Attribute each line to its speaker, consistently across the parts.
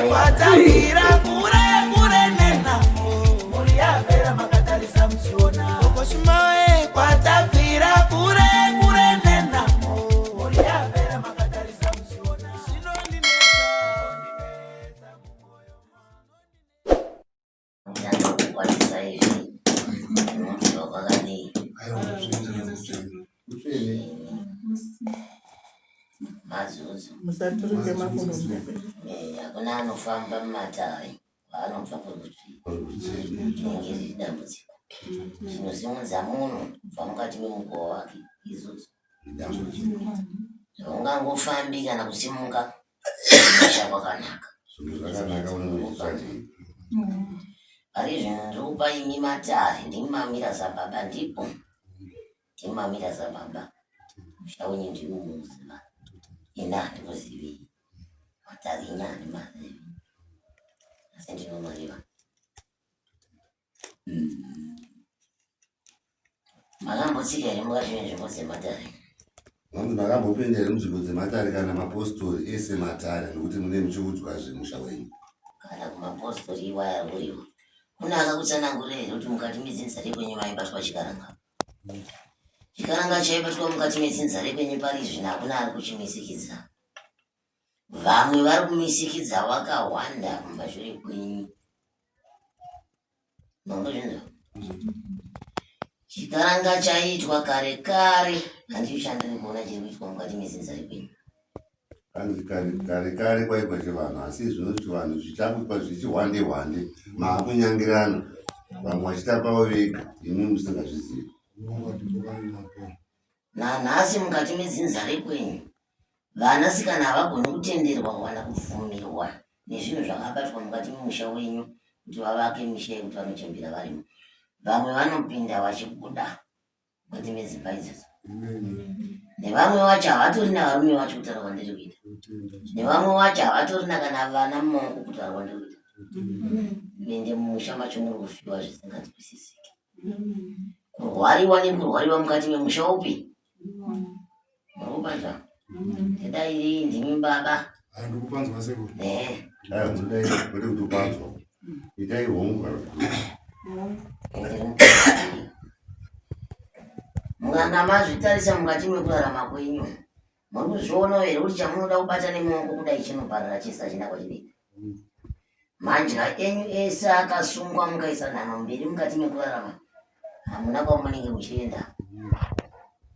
Speaker 1: Kwatangira kure kure nenhamo mhuri yapera makatarisa muchiona Kokoshumawe kwatabvira kure kure nenhamo mhuri yapera makatarisa muchiona zvinondinetsa mumoyo
Speaker 2: Ndakukwanisa izvi unonzwa kwakadii? Mazuzu.
Speaker 3: Musaturike makumbo.
Speaker 2: Eh, hakuna anofamba mumatare kwaanobva kuri kutsvina rinenge riri dambudziko. Chinosimudza munhu kubva mukati memukowa wake izuzu. Haungangofambi kana kusimuka kumusha kwakanaka.
Speaker 4: Zvinhu zvakanaka unozvitsvagei.
Speaker 2: Pari zvino ndiri kupa imi matare ndimi mamira sababa ndipo ndimi mamira sababa musha wenyu ndimi munoziva ini handikuzivei matare ini handimazivi asi ndinomareva. Makambotsika here mukati menzvimbo dzematare?
Speaker 4: Vanzi makambopinda here munzvimbo dzematare kana mapostori ese matare nokuti mune muchiudzwa zvemusha wenyu?
Speaker 2: Kana kumapostori iwaya uriwo. Kune akakutsanangurira here kuti mukati medzinza rekwenyu maibatwa chikaranga? Chikaranga chaibatwa mukati medzinza rekwenyu pari zvino hakuna ari kuchimisikidza. Vamwe vari kumisikidza vakawanda kumashure kwenyu. Mangozvinzwa? Chikaranga chaiitwa kare kare handicho chandiri kuona chiri kuitwa mukati medzinza rekwenyu.
Speaker 4: Hanzi kare kare kare kwaitwa chivanhu asi izvozvo chivanhu zvichakuitwa zvichihwande hwande maakunyangirana vamwe vachiita pavo vega imi musingazvizivi.
Speaker 2: Nanhasi mukati medzinza rekwenyu vanasikana havagoni kutenderwa kana kubvumirwa nezvinhu zvakabatwa mukati memusha wenyu kuti vavake misha yekuti vanochembera varimo. Vamwe vanopinda vachibuda mukati medzimba idzodzo. Nevamwe vacho havatorina varume vacho kutaura kwandiri kuita. Nevamwe vacho havatorina kana vana mumaoko kutaura kwandiri kuita. Ende mumusha macho muri kufiwa zvisinganzwisisiki. Kurwariwa nekurwariwa mukati memusha upi? Muri kupanzwa? Ndidairei ndimi baba.
Speaker 5: Ndikupanzwa sekuru.
Speaker 2: Eh.
Speaker 4: Aya mudai kwete kuti upanzwa. Itai hongu kana kuti.
Speaker 2: Mukanga mazvitarisa mukati mekurarama kwenyu muri kuzvionawo here kuti chamunoda kubata nemaoko kudai chinoparara chese hachina kwachinoenda. Mandya enyu ese akasungwa mukaisa nhanho mberi mukati mekurarama hamuna kwamunenge muchienda.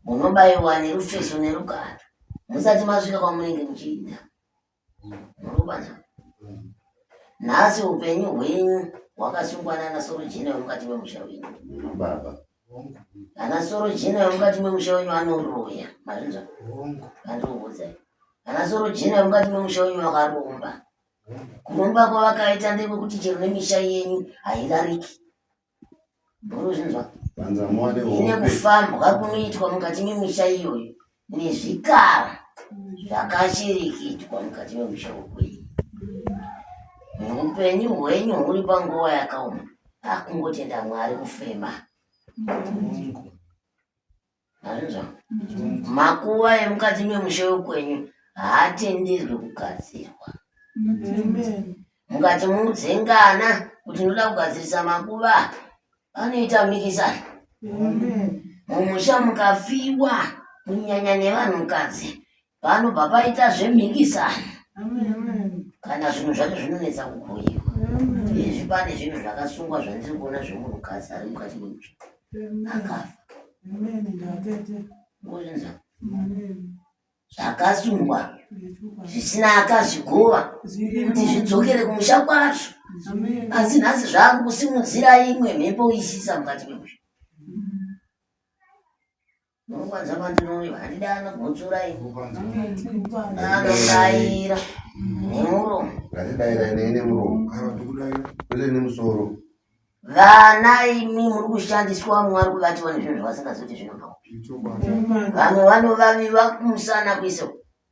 Speaker 2: Munobaiwa nerufeso nerugaro musati masvika kwamunenge muchienda. Muri kubanza? Nhasi upenyu hwenyu hwakasungwa nana sorojena vemukati memusha wenyu.
Speaker 4: Baba.
Speaker 2: Ana sorojena vemukati memusha wenyu anoroya. Mazvinzwa? Andikuudzai. Ana sorojena vemukati memusha wenyu vakaromba. Kuromba kwavakaita ndekwekuti chero nemisha yenyu hairariki. Murikuzvinzwa?
Speaker 4: Vanza muwane
Speaker 2: Ine
Speaker 4: hope.
Speaker 2: kufambwa kunoitwa mukati memisha iyoyo nezvikara zvakashirikitwa mukati memusha wokwenyu. Upenyu hwenyu huri panguva yakaoma. Akungotenda Mwari kufema. Mazvinzwa? Makuva emukati memusha wekwenyu haatenderwi kugadzirwa. Mukati mudzengana kuti ndoda kugadzirisa makuva anoita mikisano. Mumusha mukafiwa kunyanya nevanhukadzi panobva paita zvemhikisano kana zvinhu zvacho zvinonetsa kugoyiwa. Izvi pane zvinhu zvakasungwa zvandiri kuona zvemunhukadzi ari mukati memusha akafa. Mozvinzwa? Zvakasungwa zvisina akazvigova kuti zvidzokere kumusha kwazvo, asi nhasi zvakusimudzira imwe mhepo isisa mukati memusha. Munokwanisa pandinoriva handida anogotsorai anodaira nemuromo.
Speaker 4: Ngatidairai nei nemuromo. Kwete nemusoro.
Speaker 2: Vana imi muri kushandiswa vamwe vari kubatiwa nezvinhu zvavasingazivi kuti zvinobva kupi. Vamwe vanovaviwa kumusana kwese,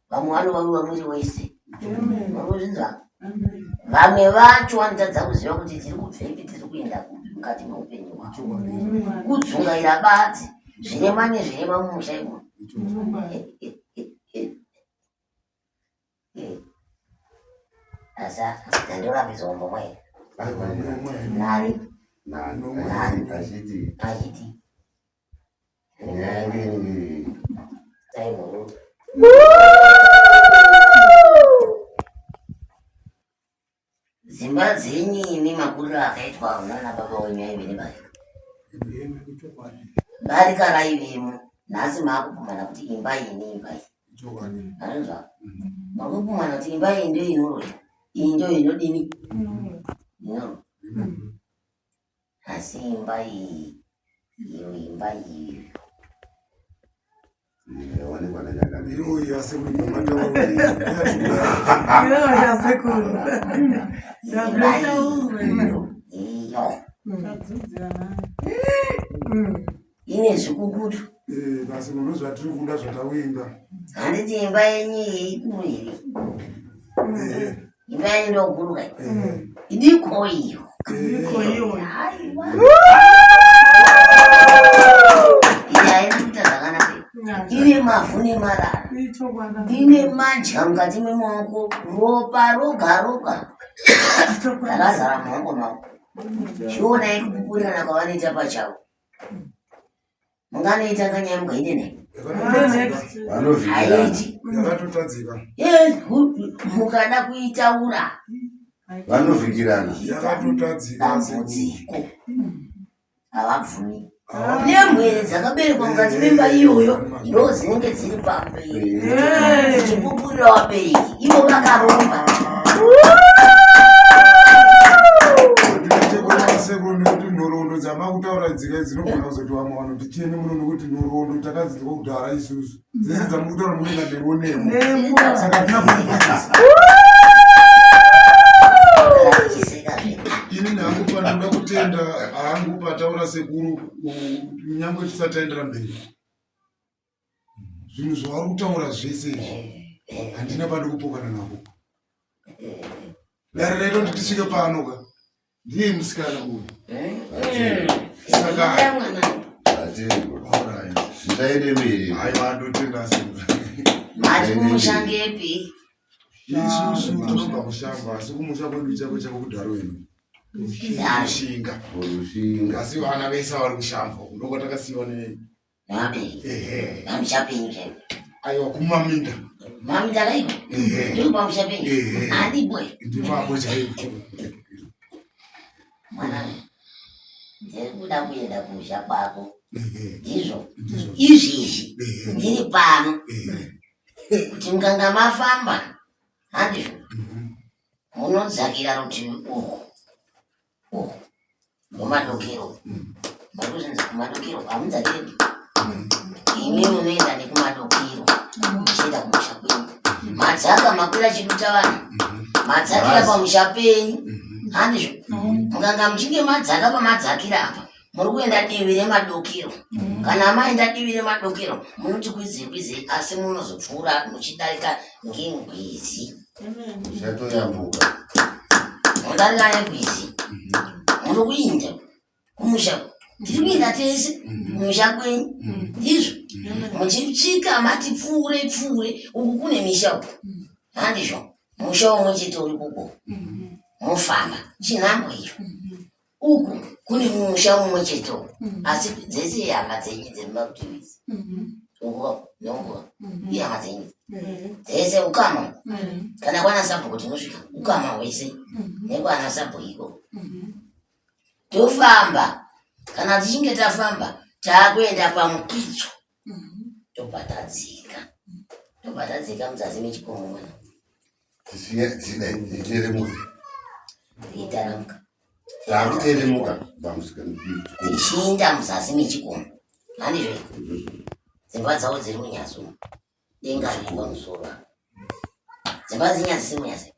Speaker 2: vamwe vanovaviwa mwiri wese. Muri kuzvinzwa? Vamwe vacho vanotadza kuziva kuti tiri kubvepi tiri kuenda kupi mukati meupenyu hwavo. Kudzungaira badzi zvirema nezvirema mumusha imomo. Asi ndandorambidzwa kumbomwa here? Nani?
Speaker 4: Nani? Achiti.
Speaker 2: Achiti.
Speaker 4: Nyaya yangu inenge iri.
Speaker 2: Tai mhuru. Dzimba dzenyu imi makuriro akaitwa nana baba wenyu aive nebarika. Barika raivemo. Nhasi maakupumana kuti imba iyi neimba iyi. Azvinzwa? Makupumana kuti imba iyi ndiyo inoroya. Iyi ndiyo inodini? Inoroya. Asi imba iyi iyo imba iyi
Speaker 4: Yawanikwa nanyakadii.
Speaker 3: Iyoyi asekuru mamataura.
Speaker 5: Iyo yasekuru. Ndabetaurwe.
Speaker 2: Iyo ine zvikukutu.
Speaker 3: Eh, basi muno zvatiri kuda zvatawenga.
Speaker 2: Handiti imba yenyu iyi ikuru here?
Speaker 3: Eh,
Speaker 2: Imba yenyu ndokuru kai.
Speaker 3: eh,
Speaker 2: Idiko iyo.
Speaker 5: Iko iyo.
Speaker 2: Aiwa. Iyi haina kuita zvakanaka iyi. Ine mavhu nemarara.
Speaker 5: Ichokwadi.
Speaker 2: Ine madya mukati memaoko, ropa roga roga rakazara mumaoko mavo. Chionai kupupurirana kwavanoita pachavo. Munganoita kanyaya mukaite naye.
Speaker 3: Yakatotadzika.
Speaker 4: Vanovhikirana.
Speaker 2: Haiti.
Speaker 3: Yakatotadzika.
Speaker 2: Eh, mukada kuitaura
Speaker 4: Vanovhikirana.
Speaker 3: Yakatotadzika asekuru.
Speaker 2: dambudziko havabvumi. Nemhwere dzakaberekwa mukati memba iyoyo ndo dzinenge dziri pamberi dzichipupurira vabereki ivo vakaromba.
Speaker 3: Ndinochekwa sekuru nekuti nhoroondo dzamakutaura dzika dzinogona kuzoti vamwe vanoti chieni muno nekuti nhoroondo takadzidzwa kudhara isusu dzese dzamukutaura munoenda nemo nemo saka hatina kuipedzisa.
Speaker 2: Chiseka zve.
Speaker 3: Ini hangu panoda kutenda hangu pataura sekuru nyangwe tisati taendera mberi zvinhu zvavari kutaura zvese izvi handina pandikupokana navo dare raita kuti tisvike pano ka ndiye musikana uyu saka
Speaker 2: Ita mwana.
Speaker 4: Vatengwa.
Speaker 3: Alright.
Speaker 4: Zvisaende mberi.
Speaker 3: Aiwa ndotenda sekuru.
Speaker 2: Mati kumushangepi?
Speaker 3: Isusu tinobva kushamba asi kumusha kwedu chako chako kudharo ino kushinga
Speaker 4: Kurushinga.
Speaker 3: asi vana vese vari kushamba ndokwatakasiyiwa ne
Speaker 2: Vabereki.
Speaker 3: ehe
Speaker 2: Pamusha penyu chaipo.
Speaker 3: Aiwa kumaminda.
Speaker 2: Maminda kaiko?
Speaker 3: Ehe.
Speaker 2: Ndiri pamusha penyu.
Speaker 3: Ehe.
Speaker 2: Handibwe.
Speaker 3: Ndipapo chaipo.
Speaker 2: Mwana, ndiri kuda kuenda kumusha kwako.
Speaker 3: Ehe.
Speaker 2: Ndizvo.
Speaker 3: Ndizvo.
Speaker 2: Izvezvi
Speaker 3: Ehe.
Speaker 2: ndiri pano
Speaker 3: Ehe.
Speaker 2: kuti mukanga mafamba handizvo munodzakira rutivi uku uku mumadokero muri kumadokero hamudzakiri imi munoenda nekumadokero muchienda kumusha kwenyu madzaka makwira chiduta vanhu madzakira pamusha penyu handizvo mukanga muchinge madzaka pamadzakira apa muri kuenda divi remadokero kana maenda divi remadokero munoti kwizei kwizei asi munozopfuura muchidarika ngengwizi.
Speaker 4: Uchatoyambuka.
Speaker 2: Munodarika negwizi muri kuinda kumusha tiri kuinda tese kumusha kwenyu ndizvo muchisvika mati pfuure pfuure uku kune misha uku handizvo musha umwe chete uri kuko mofamba chinhambo icho uku kune musha mumwe chete uku asi dzese ihama dzenyu dziri marutivi idzi uko neuko ihama dzenyu dzese ukama kana kwana sabhuku tinosvika ukama hwese nekwana sabhuku ikoko tofamba kana tichinge tafamba taakuenda pamukwitso tobva tadzika tobva tadzika muzasi mechikomo mwana
Speaker 4: Tichiteremuka.
Speaker 2: Tichitaramuka.
Speaker 4: Takuteremuka pamusika.
Speaker 2: Tichiinda muzasi mechikomo. Handizvo? Dzimba dzavo dziri munyasi umu. Denga riri pamusoro. Dzimba dzenyasi dziri munyasi.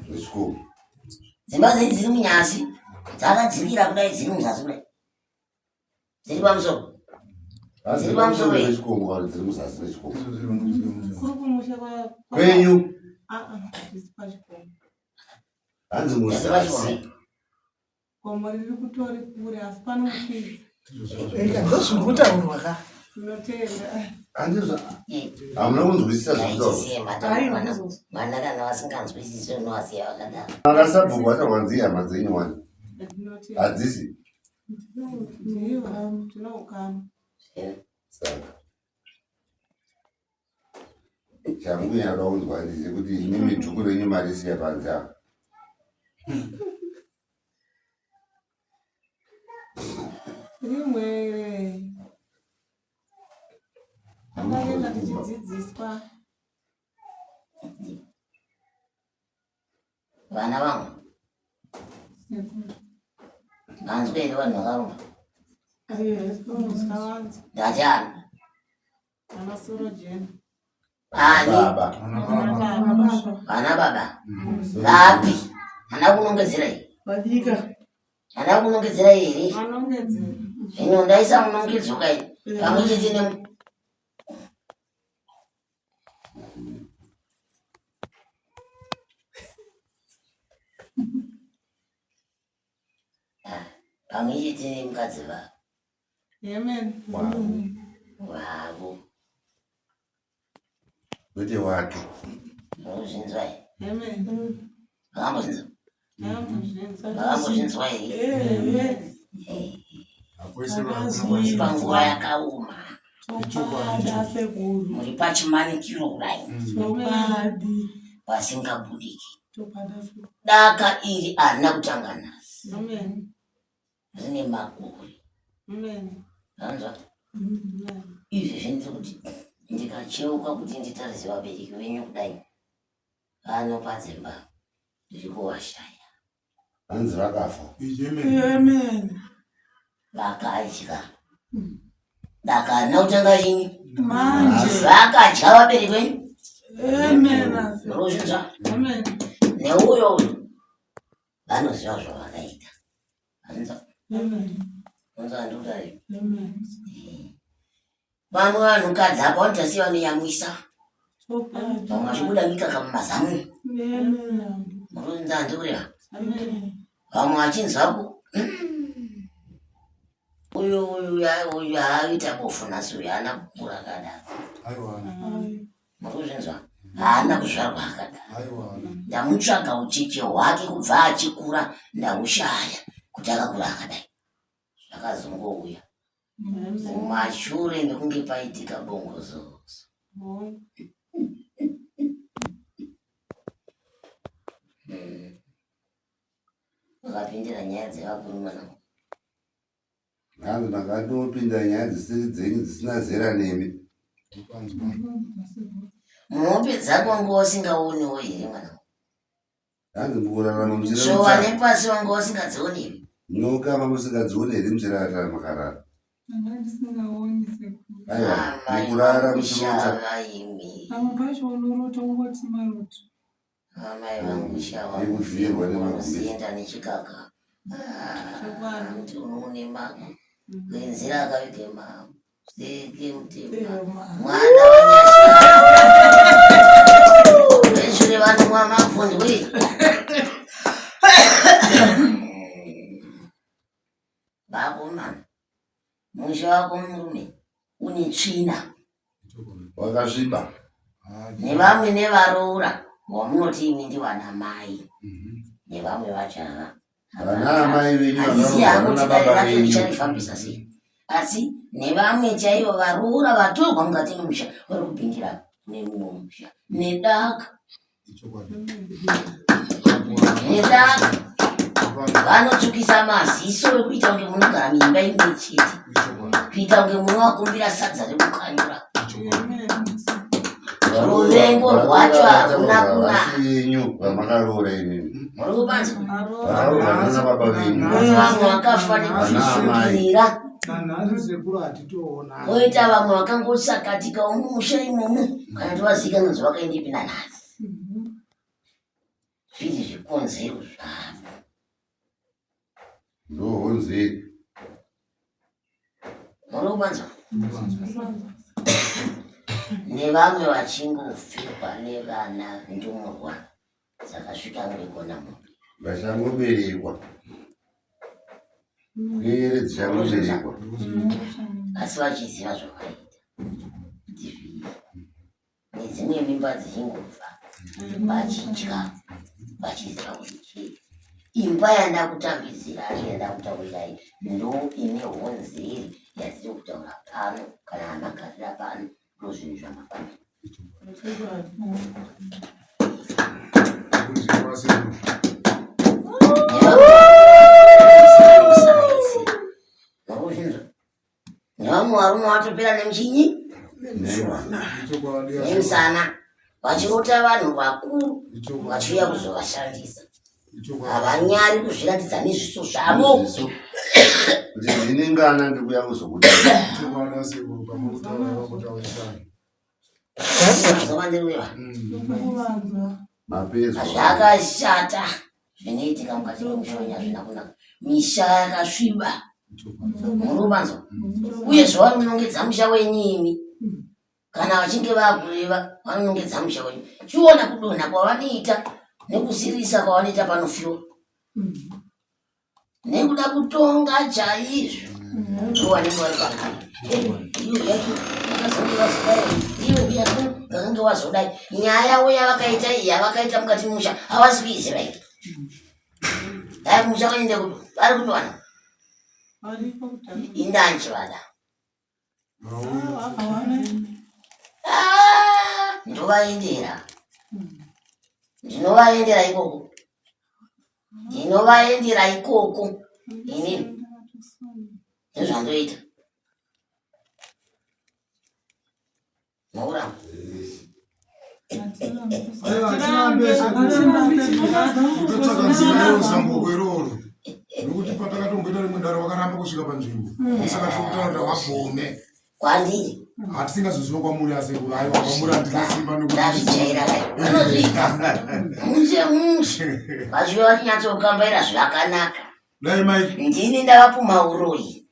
Speaker 4: Mechikomo.
Speaker 2: Dzimba dzenyu dziri munyasi dzakadzikira kudai dziri muzasi kudai. Dziri pamusoro.
Speaker 4: Dziri pamusoro pechikomo kana dziri muzasi mechikomo.
Speaker 5: Kuri kumusha kwa
Speaker 4: Kwenyu.
Speaker 5: Ah ah, zvisi pachikomo.
Speaker 4: Hanzi
Speaker 2: Dziri
Speaker 4: muzasi.
Speaker 2: pachikomo.
Speaker 5: Gomo riri kutori kure asi panokwidza.
Speaker 1: Ndozviri kutaurwa ka.
Speaker 4: Handizvo, hamuna kunzwisisa zvakutaura.
Speaker 2: Mwana kana vasinganzwisisi unovasiya vakadaro.
Speaker 4: Vana sabhuku vacharwanzi hama dzenyu wani hadzisi saka Changu yakaunzwa ndechekuti imimi dhuku renyu marisiya panze apa.
Speaker 5: Rimwe takaenda tichidzidziswa.
Speaker 2: Vana vangu vanzwe here vanhu vakaromba? Ndati ani? Ani? Vana baba vapi? Hana kunongedzera iyi, hana kunongedzera here? Zvino ndaisa munongedzo kai pamwe chete ne pamwe chete nemukadzi vavo.
Speaker 5: Amen.
Speaker 2: Wavo.
Speaker 4: Kwete wake.
Speaker 2: Murikuzvinzwa here?
Speaker 5: Amen.
Speaker 2: Makambozvinzwa?
Speaker 5: Makambozvinzwa.
Speaker 2: Makambozvinzwa here? Muri panguva yakaoma. Muri pachimanikiro kudai. Pasingabudiki. Daka iri harina kutanga nhasi.
Speaker 5: Amen.
Speaker 2: Rine makore.
Speaker 5: Amen.
Speaker 2: Anzwa? Izvi zvinoita kuti ndikacheuka kuti nditarise vabereki venyu kudai pano padzimba ndiri kuvashaya.
Speaker 4: Hanzi vakafa.
Speaker 5: Amen.
Speaker 2: Vakadya. Daka harina kutanga rini.
Speaker 5: Manje.
Speaker 2: Vakadya vabereki venyu.
Speaker 5: Amen.
Speaker 2: Murikuzvinzwa?
Speaker 5: Amen.
Speaker 2: Neuyo uyu vanoziva zvavakaita. Anzwa? Anzwa ndikutaura. Vamwe vanhukadzi apa vanoita sei vanoyamwisa. Vamwe vachibuda mikaka mumazamu. Murunza ndikureva. Vamwe vachinzwa ku uyu uyu uyu haaita bofu nhasi uyu haana kukura akadaro. Murikuzvinzwa? Haana kuzvarwa akadaro. Ndamutsvaga ucheche hwake kubva achikura ndahushaya kuti akakura akadai. Zvakazongouya mumashure mekunge paitika bongozozo. Wakapindira nyaya dzevakuru mwanangu.
Speaker 4: Hanzi makatopinda nyaya dzisiri dzenyu dzisina zera nemi.
Speaker 2: Mhope dzako wanga usingaoniwo here mwanangu?
Speaker 4: Hanzi mukurarama
Speaker 2: Svowa nepasi wanga usingadzioni here?
Speaker 4: Nyoka mamusingadzioni here muchirara makarara?
Speaker 5: Ndanga ndisingaoni sekuru.
Speaker 4: Aiwa, mukurara muchirota.
Speaker 5: Pamwe pacho unorota ungoti maroto.
Speaker 2: Amai vangu shawa
Speaker 4: Nekudziyirwa nemagumbezi.
Speaker 2: unoenda nechikaka. Ah, kuti unoone mako. Kuenzera akavige mako. Seke mutema. Mwana wanyasha. Veshure vanomwa mavhundwi. Vakomana. Musha wako murume une tsvina.
Speaker 4: Wakasviba.
Speaker 2: Nevamwe nevaroora wamunoti imi ndivana mai. Nevamwe vacho ava.
Speaker 4: Vana amai venyu
Speaker 2: Handisi hangu
Speaker 4: vakaroorwa
Speaker 2: kuti dare
Speaker 4: nababa
Speaker 2: racho
Speaker 4: venyu.
Speaker 2: richarifambisa sei. Asi nevamwe chaivo varoora vatorwa mukati memusha vari kupindira nemumwe musha. Nedaka. Nedaka. Vanotsvukisa maziso ekuita kunge munogara muimba imwe chete. Kuita kunge munovakumbira sadza rekukanyura. Ruvengo rwacho hakuna kuna.
Speaker 4: Vasi venyu vamakaroora imimi.
Speaker 2: Muri kupanzwa?
Speaker 4: Vakaroorwa nana baba venyu.
Speaker 2: Kune vamwe vakafa nekuzvisungirira.
Speaker 6: Nanhasi sekuru hatitoona.
Speaker 2: Koita vamwe vakangosakatikawo mumusha imomo kana tovazikanwa kuti vakaendepi nanhasi. Zviri zvikonzero zvavo.
Speaker 4: Ndohonzeri.
Speaker 2: Muri kupanzwa? Nevamwe vachingofirwa nevana ndumurwa dzakasvika ngekona munhu.
Speaker 4: Vachangoberekwa. Pwere dzichangoberekwa.
Speaker 2: Asi vachiziva zvavaita. Kuti zvii nedzimwe mimba dzichingobva vachitya vachiziva kuti chii imba yandakutambidzirai yandakutaurirai ndo ine honzeri yatiri kutaura pano kana amagarira pano ndo zvinhu zvamafambira. Nevamwe varume vatopera nemuchinyi nemusana vachirota vanhu vakuru vachiuya kuzovashandisa havanyari kuzviratidza nezviso zvavo.
Speaker 4: Ndine ngana ndikuya kuzokuda.
Speaker 2: Zvakashata zvinoitika mukati memusha wenyu hazvina kunaka. Misha yakasviba murubanzo uye zvavanonongedza musha wenyu imi kana vachinge vakureva vanonongedza musha wenyu. Chiona kudonha kwavanoita nekusirisa kwavanoita panofiwa. Nekuda kutonga chaizvo ndovanenge vari pamberi. Iwe wazodai, iwe vakange wazodai. Nyaya yavo yavakaita iyi yavakaita mukati musha havasi kuiziva iyi. Dai musha kaenda kupi vari kupi vanhu? Indanji vada. Ah, ndovaendera. Ndinovaendera ikoko. Ndinovaendera ikoko. Ini ndozvandoita. Maura.
Speaker 3: Kutotsvaka nzira yerozambuko iroro nekuti patakatomboita rimwe dare wakaramba kusvika panzvimbo saka tiri kutaura kuti havabvume
Speaker 2: kwandiri
Speaker 3: hatisingazoziva kwamuri asekuru aiwa kwamuri handina simba
Speaker 2: ndazvijaira vanozviita mushe mushe vachiva vachinyatsokambaira zvakanaka
Speaker 3: dai mai
Speaker 2: ndini ndavapuma uroyi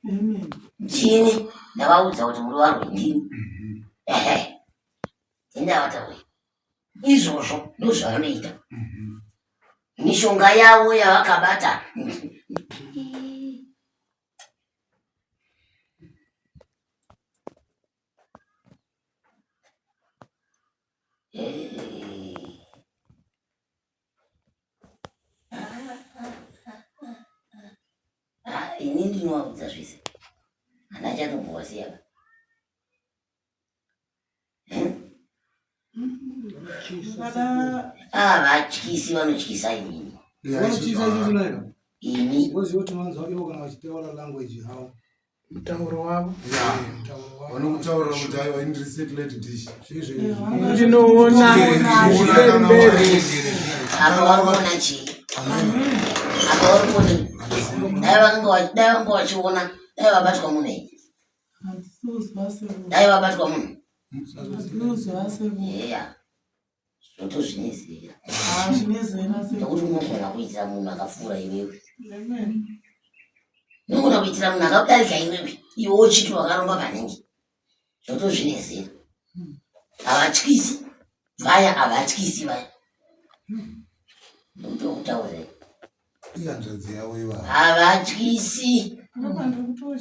Speaker 2: ndini ndavaudza kuti muri varoyi ndini ehe ndini ndavataurira izvozvo ndozvavanoita mishonga yavo yavakabata. Ah, ini ndinovaudza zvese hana chatombowasiya ba Ah, vatyisi vanotyisa imini.
Speaker 6: Vanotyisa isusu nayo.
Speaker 2: Imi.
Speaker 6: Voziva kuti vanzwa ivo kana vachitaura language yavo.
Speaker 5: Mutauro wavo.
Speaker 3: Vanokutaurira kuti aiwa ini ndiri satellite dish.
Speaker 5: Ndinoona zvemberi.
Speaker 2: Apa vari kuona chii? Apa vari kuona. Dai vanga dai vanga vachiona dai vabatwa munhu iyi. Dai vabatwa munhu. Yeah. Zvotozvinezera. Nekuti unogona kuitira munhu akapfuura iwewe. Unogona kuitira munhu akakudarika iwewe. Iwe uchiti wakaromba maningi. Zvotozvinezera. Havatyisi. Vaya havatyisi vaya. Ndokutaurira.
Speaker 3: Ihanzvadzi yavo ivava.
Speaker 2: Havatyisi.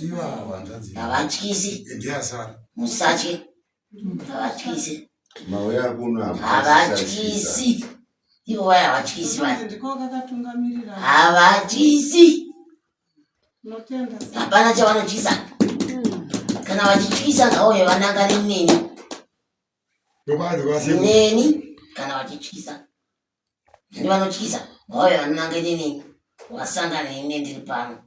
Speaker 3: Ivava hanzvadzi.
Speaker 2: Havatyisi.
Speaker 3: Ndiyasara.
Speaker 2: Musatye. Havatyisi.
Speaker 4: Mauya kuno
Speaker 2: Havatyisi. Ivo vaya havatyisi vaya.
Speaker 7: Ndiko kakatungamirira.
Speaker 2: Havatyisi.
Speaker 7: Notenda.
Speaker 2: Hapana chavanotyisa. Kana vachityisa ngavauye vanangane neni. Neni kana vachityisa. Ndi vanotyisa vauye vanange neni. Wasangana neni ndiri pano.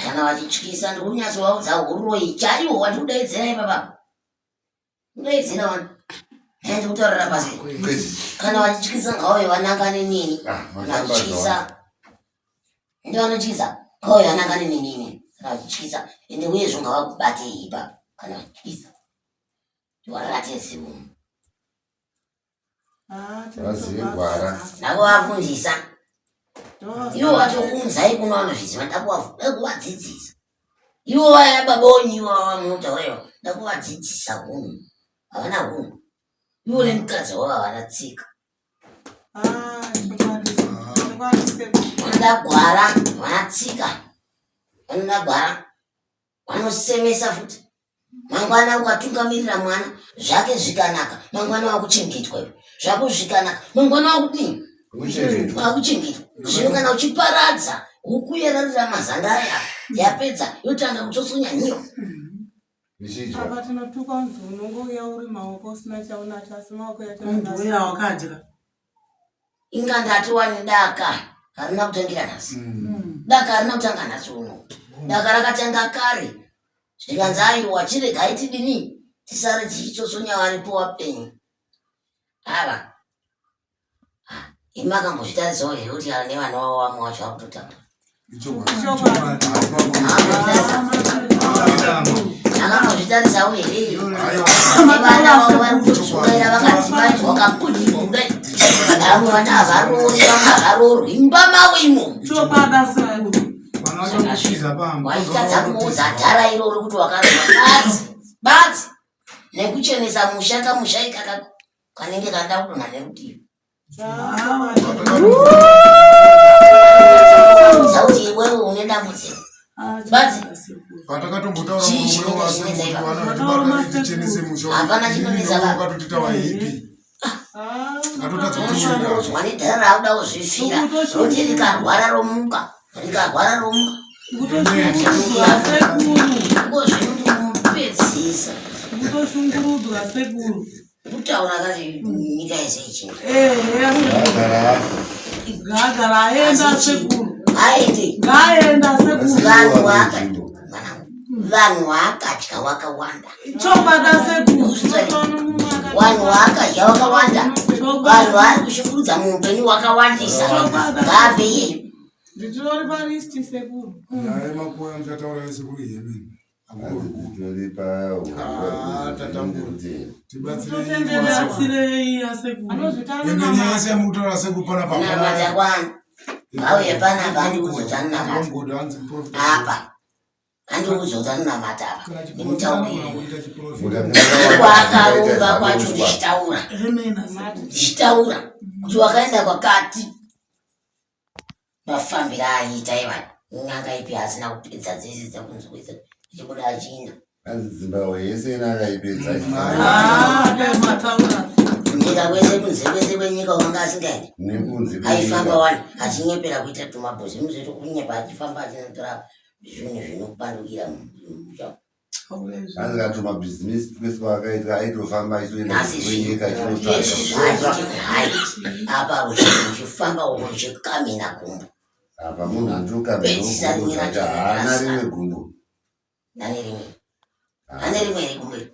Speaker 2: Kana vachityisa ndiri kunyatsovaudza huroyi chaiwo wandikudaidzira ipapa. Kudaidzira wani. Ndiri kutaurira pasi. Kana vachityisa ngavauye vanangane neni. Kana vachityisa. Ndi vanotyisa ngavauye vanangane neni ini. Kana vachityisa ende uyezve ngavakubate ipa kana vachityisa. Tiwaratidze munhu.
Speaker 4: Vazive gwara.
Speaker 2: Ndakuvafundisa. Ivo vatokuunzai kuno vanozviziva ndakuvadzidzisa. Ivo vaya baba wenyu ivava vamunotaura ndakuvadzidzisa hunhu. Havana hunhu. Ivo nemukadzi wavo havana tsika. Vanoda gwara, havana tsika. Vanoda gwara. Vanosemesa futi. Mangwana ukatungamirira mwana zvake zvikanaka, mangwana wakuchengetwa iwe. Zvako zvikanaka, mangwana wakudini? Wakuchengetwa. Zvino kana uchiparadza huku yararira mazanda aya yapedza yotanga kutsotsonya nhiyo.
Speaker 7: Apa tinotukwa kunzi unongouya uri maoko usina chaunacho asi maoko yacho
Speaker 8: Unouya wakadya.
Speaker 2: Inga ndati wani daka harina kutangira nhasi. Daka harina kutanga nhasi uno. Daka rakatanga kare. Zvikanzi aiwa chiregai tidini tisare tichitsotsonya varipo wapenyu. Ava imi makambozvitarisawo here kuti ava nevana wavo vamwe vacho vakutotambura? Makambozvitarisawo here nevana vavo vari kutodzungaira vakadzimaidzwa kaputirwa kudai? Vamwe vana havaroori vamwe havaroorwi imba mavo imomo. Waitadza kuudza dhara iroro kuti wakarova badzi badzi nekuchenesa musha kamusha ikaka kanenge kanoda kudonha nerutivi. Udza kuti iwewe une dambudziko badzi.
Speaker 3: Patakatombotaura
Speaker 2: Chii
Speaker 3: murume
Speaker 2: chinenge
Speaker 3: wacho
Speaker 2: chinetsa
Speaker 3: kuti vana
Speaker 2: ipapo?
Speaker 3: vatibatane tichenese musha uyu.
Speaker 2: Hapana chinonetsa
Speaker 3: Inini
Speaker 2: baba.
Speaker 3: wakatoti waipi. Akatotadza kutoenda.
Speaker 2: Unoshungurudzwa nedhara rauda kuzvifira roti rikarwara romuka rikarwara romuka
Speaker 8: Kutoshungurudzwa sekuru.
Speaker 2: iko zvino ndikumupedzisa
Speaker 8: Kutoshungurudzwa sekuru.
Speaker 2: kutaura kati nyika yese ichinja
Speaker 8: Ehe sekuru.
Speaker 4: Agara afa.
Speaker 8: Ngagara aenda sekuru.
Speaker 2: aende
Speaker 8: Ngaenda sekuru.
Speaker 2: vanhu vaka vanhu vaakadya wakawanda
Speaker 8: Chokwadi sekuru.
Speaker 2: Vanhu vaakadya wakawanda, vanhu vaari kushungurudza muupenyu wakawandisa. Ngaabve iyeyo.
Speaker 7: Nditori paristi sekuru.
Speaker 3: Nyaya yemakuva yamuchataura yese kuri yemene.
Speaker 4: Toripa
Speaker 3: Ah, tatambura. Tibatsirei.
Speaker 8: Tibatsirei asekuru.
Speaker 7: Anozvitanga
Speaker 3: Ende nyaya yese yamukutaura sekuru panapa
Speaker 2: Kunamata kwani vauye panapa handiudzo dzanonamata
Speaker 3: Mugodhi hanzi muprofita.
Speaker 2: apa, handiudzo dzanonamata apa
Speaker 6: Kana chiprofita anogona
Speaker 2: nemutaurire
Speaker 6: kuita chiprofita.
Speaker 2: kwaakaromba kwacho ndichitaura
Speaker 8: Amen asekuru.
Speaker 2: ndichitaura kuti wakaenda kwakati mafambiro aiita ivanhu n'anga ipi asina kupedza dzese dzekunzwisa achibuda achiinda
Speaker 4: Hanzi Zimbabwe yese ina akaipedza.
Speaker 8: Ah, dai mataura.
Speaker 2: Nyika kwese kunze kwese kwenyika wanga asingaendi
Speaker 4: Nekunze
Speaker 2: aifamba
Speaker 4: kwenyika.
Speaker 2: wani achinyepera kuita tumabhizimusi twekunyepa achifamba achinotora zvinhu zvinopandukira mumusha.
Speaker 4: Hanzi kana tumabhizinesi twese kwaakaita aitofamba achitoenda
Speaker 2: Nhasi
Speaker 4: kwenyika
Speaker 2: zvino izvi
Speaker 4: achinotsvaga.
Speaker 2: zvaachiti hai apa uchifamba uko uchikamhina gumbo.
Speaker 4: Apa munhu
Speaker 2: Pedzisa rimwe
Speaker 4: andiukamira
Speaker 2: racho
Speaker 4: haana
Speaker 2: rasa.
Speaker 4: rimwe gumbo.
Speaker 2: Nane rimwe ane rimwe here gumbo iri?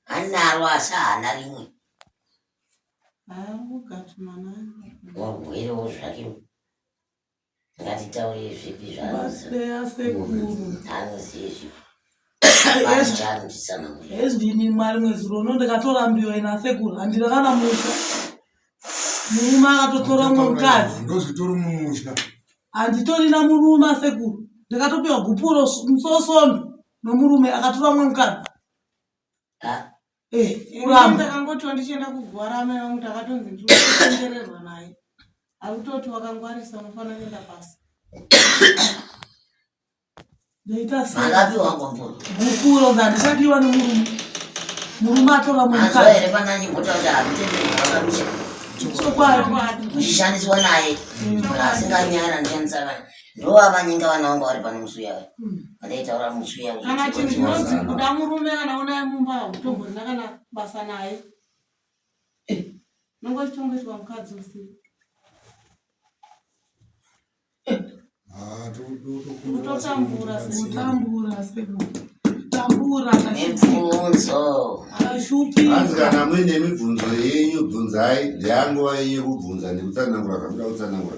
Speaker 2: Anaro asi haana rimwe. Wagwerewo zvake ngatitaure zvipi zvaanoziva.
Speaker 8: Batsirei asekuru.
Speaker 2: Anozive zvipi. Pane chaanotitsanangurira.
Speaker 8: Ezvini mwari mwezi uno ndikatorambiwa ina sekuru handina kana musha. Murume akatotora mumwe mukadzi.
Speaker 3: Ndozvitori mumusha.
Speaker 8: Handitorina murume asekuru. Ndakatopiwa gupuro musi weSondo nomurume akatora mumwe mukadzi.
Speaker 2: Ah,
Speaker 8: Eh, kuramba.
Speaker 7: Ndakangotiwa ndichienda kuguva raamai vangu ndakatonzi ndinotendererwa naye. Ari kutoti wakangwarisa unofanira kuenda pasi.
Speaker 8: Ndaita sei?
Speaker 2: Makapiwa gupuro.
Speaker 8: Gupuro handichadiwa nemurume. Murume atora mumwe
Speaker 2: Manzwa
Speaker 8: mukadzi.
Speaker 2: here pana nyimbotaura kuti hamutenderwi vakamusha
Speaker 8: Chokwadi.
Speaker 2: muchishandiswa naye munhu asinganyara anoshandisa vana ndovavanyenga vana vangu vari pano musi uya vandaitaura musi uya
Speaker 7: Kana chinhu chinonzi kuda murume kana unaye mumba hautomborina kana basa naye. Unonge uchitongoitwa mukadzi usiku.
Speaker 3: Ah, tokumbira
Speaker 7: Kutotambura
Speaker 3: sekuru.
Speaker 8: Kutambura sekuru. Tambura akashupika.
Speaker 2: mibvunzo
Speaker 8: Akashupika.
Speaker 4: Hanzi kana muine mibvunzo yenyu bvunzai, ndeyanguva yenyu yekubvunza nekutsanangura zvamuda kutsanangura.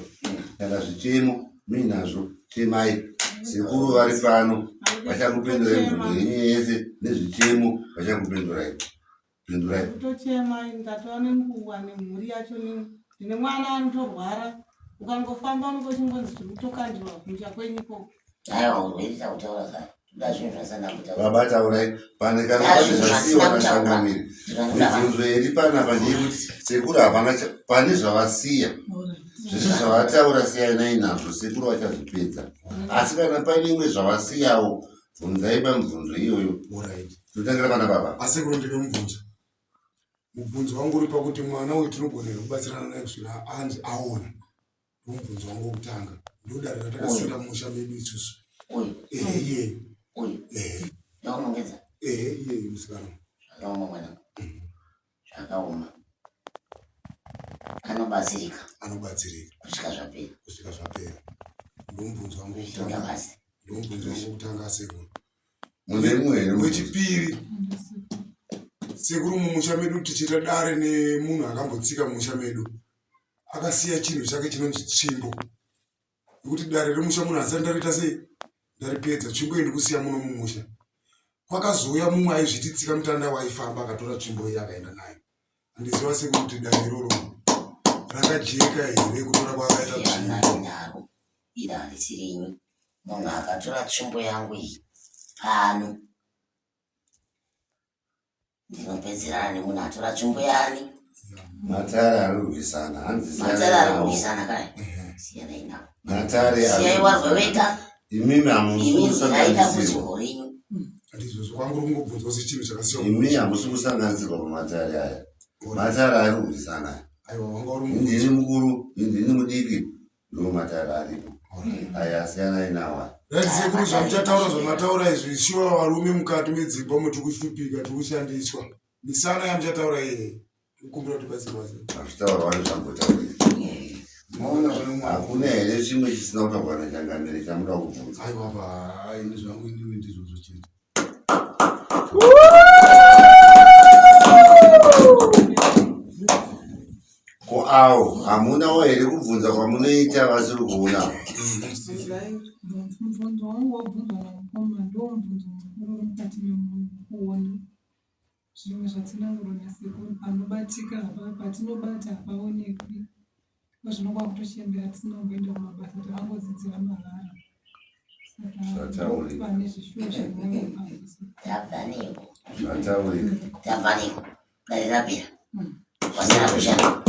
Speaker 4: Kana zvichemo muinazvo chemai. Sekuru vari pano vachakupindurai mibvunzo yenyu yese nezvichemo vachakupindurai. Pindurai.
Speaker 7: Kutochema ndatova nenguva nemhuri yacho ndine mwana anotorwara ukangofamba unenge uchingonzi tiri kutokandirwa kumusha kwenyu ikoko.
Speaker 2: Aiwa urwere takutaura kare toda zvinhu zvasina kutaura.
Speaker 4: Baba taurai pane kana pane zvasiiwa naChangamire. Mibvunzo iri panapa ndeyekuti sekuru hapana pane zvavasiya. Zvese zvavataura siyanai nazvo sekuru vachazvipedza. Asi kana paine imwe zvavasiyawo bvunzai pamibvunzo iyoyo. Totangira pana baba.
Speaker 3: Asekuru ndine mubvunzo. Mubvunzo wangu uri pakuti mwana uyu tinogona here kubatsirana naye kusvika anzi aona. Ndomubvunzo wangu wekutanga. Ndodare ratakasira musha medu isusu.
Speaker 2: Uyu.
Speaker 3: Ehe iyeyu.
Speaker 2: Uyu.
Speaker 3: Ehe.
Speaker 2: Ndaunongedza.
Speaker 3: Ehe iyeyu musikana.
Speaker 2: Zvakaoma mwanangu. Zvakaoma. Anobatsirika.
Speaker 3: Anobatsirika.
Speaker 2: Kusvika zvapera.
Speaker 3: Kusvika zvapera. Ndomubvunzo wangu wekutanga. Ndomubvunzo wangu wekutanga asekuru.
Speaker 4: Mune rimwe here?
Speaker 3: Wechipiri. Sekuru mumusha medu tichiita dare nemunhu akambotsika mumusha medu. Akasiya chinhu chake chinonzi tsvimbo. Nekuti dare remusha muno handisati ndariita sei? Ndaripedza. Tsvimbo iyi ndikusiya muno mumusha. Kwakazouya mumwe aizviti tsika mutanda waifamba akatora tsvimbo iyi akaenda nayo. Handiziva sekuru kuti dare iroro rakajeka here kutora kwaakaita tsvimbo.
Speaker 2: Iri harisi renyu. Munhu akatora tsvimbo yangu iyi pano ndinopedzerana nemunhu atora tsvimbo yani.
Speaker 4: Matare ari kurwisana hanzi
Speaker 2: Matare ari kurwisana kaya. Siyanai nawo.
Speaker 4: Matare
Speaker 2: Siyai warwe wega.
Speaker 4: Imimi hamusi
Speaker 2: Imi nzirai
Speaker 4: kusanganisirwa.
Speaker 2: dambudziko renyu.
Speaker 3: Ndizvozvo kwangu uri kungobvunzwa sechinhu chakasiya.
Speaker 4: Imi hamusi kusanganisirwa pamatare aya. Matare ari kurwisana aya.
Speaker 3: Aiwa wanga uri
Speaker 4: Indini mukuru, indini mudiki, ndo matare aripo. Aya asiyanai nawo aya.
Speaker 3: Right sekuru zvamuchataura zvamataura izvi shuwa varume mukati medzimba umo tiri kushupika tiri kushandiswa. Misana yamuchataura iyi tikukumbira kuti batsirwa sei.
Speaker 4: Hazvitaurwa wani zvambotaurika. Hakuna here chimwe chisina kutaurwa nachangamire chamuda kubvunza?
Speaker 3: Aiwa pa ini zvangu inini ndizvozvo chete.
Speaker 4: Ko awo hamunawo here kubvunza kwamunoita vasiri kuona?
Speaker 5: Mubvunzo wangu wabvunzwa namukoma ndiwo mubvunzo mukuru uri mukati memwoyo kuona zvimwe zvatsanangurwa nasekuru panobatika hapa patinobata hapaonekwi iko zvino kwakutochembera tisina kumboenda kumabasa takangodzidzira mahara saka
Speaker 4: Zvataurika.
Speaker 5: pane zvishuwo zvemwoyo pamusi
Speaker 2: Tabva neko.
Speaker 4: Zvataurika.
Speaker 2: Tabva neko. Dare rapera. Wasara kushanda.